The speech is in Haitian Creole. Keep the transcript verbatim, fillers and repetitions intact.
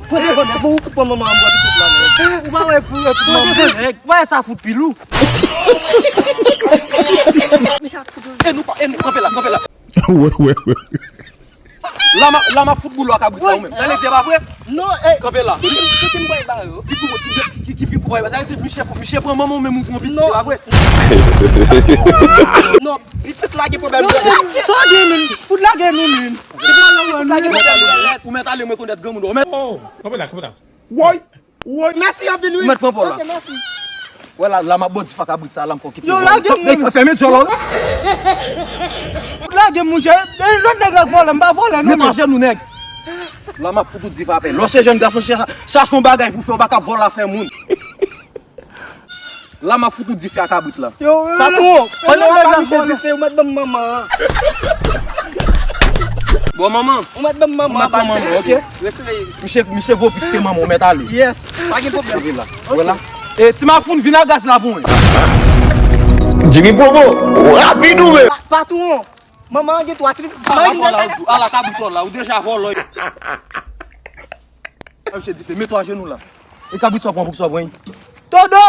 Pran devan nèg, bon, ou fout pran manman an bwa pitit la, nèg. Ou pa wè fou, ou fout manman nèg. Ou pa wè sa fout pi lou. E nou pa, e nou, kanpe la, kanpe la. Wè, wè, wè. La m a, la m ap fout boulou a kabrit sa ou menm. Sa vle di, e pa vre? Non, e. Kanpe la. Kote m pral ba yo? Ki pou, ki, ki, ki pou ba yo? Sa vle di, miche, miche pran manman ou menm ou pran pitit, e pa vre? Non. Pitit la gen pwoblèm. Sa gen menm? Fout la gen nou menm. Pitit la gen pwoblèm. Ou mèt ale, mwen konèt granmoun ou. Ou mèt. Oh, kanpe la, kanpe la. Woy! Woy! Mèsi anpil, wi. Ou mèt pran pòl la. Ok, mèsi. Wè la, la m ap bò dif a kabrit sa, la m fò kite. Yo, lage m, men. Fèmen djòl ou. Lage m, monchè. E, lòt nèg la k vòlè, m pa vòlè, non. Met ajenou, nèg. La m ap fout ou dif a fè. Lè w se jèn gason, chache yon bagay pou fè, ou pa ka vòlè afè moun. La m ap fout ou dife a kabrit la. Yo, yo, patwon, yo, pandan yo pa miche dife, ou mèt ban m manman an. Bon, manman. Ou mèt ban m manman an, ok? Retire. Miche, miche vo plis ke manman, ou mèt ale. Yes, pa gen pwoblèm. Vin la. Wè la. E, ti mafoun, vin a gaz la pou mwen. Jimmy Popo, rapid ou menm. Pa-, patwon, manman an gen twa ti pitit. Ala kabrit la, ou deja vòlò. Mèt ajenou la. E kabrit sa w pran pou ki sa w pran? Todo!